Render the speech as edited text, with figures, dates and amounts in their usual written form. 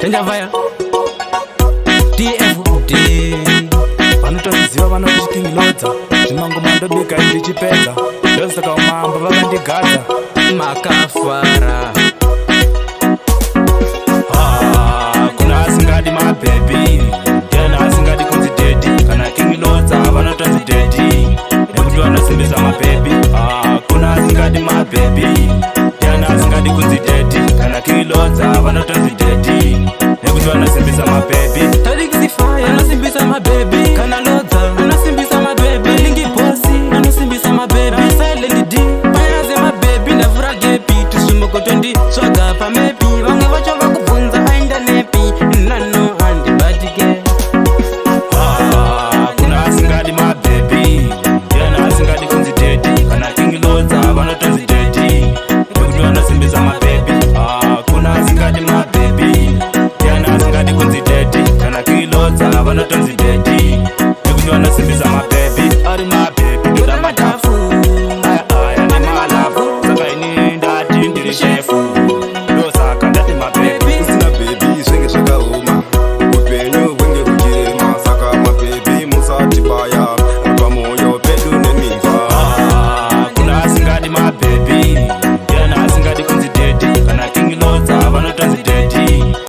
Danger Fire DFD. Vanotoziva vanoti King Lodza, zvimangoma ndobika ndichipedza, ndosaka umambo vakandigadza. Makafara. Ah, kuna asingadi mabhebhi? Ndiani asingadi kunzi daddy? Kana King Lodza vanotonzi daddy nekuti vanosimbisa mabhebhi. Ah, kuna asingadi mabhebhi? Ndiani asingadi kunzi daddy? Kana King Lodza vanotonzi daddy nekuti vanosimbisa mabhebhi. Tarikisi Fire anosimbisa mabhebhi, kana Lodza anosimbisa mabhebhi, Lingi Bosi anosimbisa mabhebhi, Silent D payaze mabhebhi. Ndavhura gap, tusvimokotondi tsvaga pamap. Vamwe vacho vakubvunza aenda nepi, nano handibatike. Ah, kuna asingadi mabhebhi? Ndiani asingadi kunzi daddy? Kana King Lodza vanotonzi daddy nekuti vanosimbisa mabhebhi. Ah, kuna asingadi mabhebhi? Ndiani asingadi kunzi daddy? Kana King Lodza vanotonzi daddy nekuti vanosimbisa mabhebhi. Ari mabhebhi.